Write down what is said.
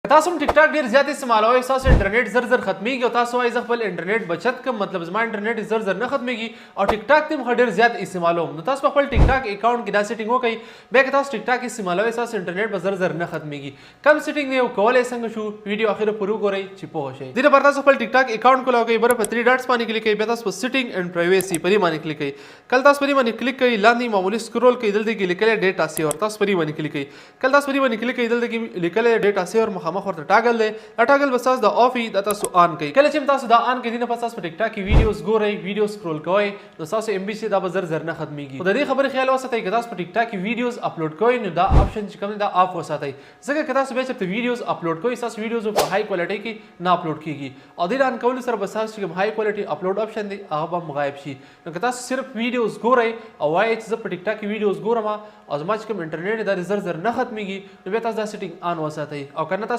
که تاسو هم ټیک ټاک ډیر زیات استعمالوئ، ستاسو انټرنیټ زر زر ختمیږي او تاسو وایئ زه خپل انټرنیټ بچت کوم، مطلب زما انټرنیټ زر زر نه ختمیږي او ټیک ټاک ته هم ډیر زیات استعمالوم، نو تاسو په خپل ټیک ټاک اکاونټ کې دا سیټینګ وکړئ. بیا که تاسو ټیک ټاک استعمالوئ، ستاسو انټرنیټ به زر زر نه ختمیږي. کم سیټینګ دی او کولای څنګه شو، ویډیو اخره پورې وګورئ چې پوه شئ. دې لپاره تاسو خپل ټیک ټاک اکاونټ کولاو کوئ، بره په 3 ډاټس باندې کلیک کوئ، بیا تاسو په سیټینګ اینډ پرایویسي په دې باندې کلیک کوئ. کله تاسو په دې باندې کلیک کوئ، لاندې معمولی سکرول کوئ، دلته کې لیکلی ډیټا سیور، تاسو په دې باندې کلیک کوئ. کله تاسو په دې باندې کلیک کوئ، دلته کې لیکلی ډیټا سیور مخامخ ورته ټاګل دی. دا ټاګل به ستاسو د آف وي، دا تاسو آن کوئ. کله چې تاسو دا آن کوئ، دې نه پس تاسو په ټیک ټاک کې ویډیوز ګورئ، ویډیو سکرول کوئ، نو ستاسو ایم بي چې دا به زر زر نه ختمیږي. خو د دې خبرې خیال وساتئ، که تاسو په ټیک ټاک کې ویډیوز اپلوډ کوئ، نو دا آپشن چې کوم دی دا آف وساتئ، ځکه که تاسو بیا چېرته ویډیوز اپلوډ کوئ، ستاسو ویډیوز په های کوالټۍ کې نه اپلوډ کیږي او دې آن کولو سره به ستاسو چې کوم های کوالټي اپلوډ آپشن دی هغه به هم غایب شي. نو که تاسو صرف ویډیوز ګورئ او وایئ چې زه په ټیک ټاک کې ویډیوز ګورم او زما چې کوم انټرنیټ دی دا زر زر نه ختمیږي، نو بیا تاسو دا سیټینګ آن وساتئ، او که نه تاسو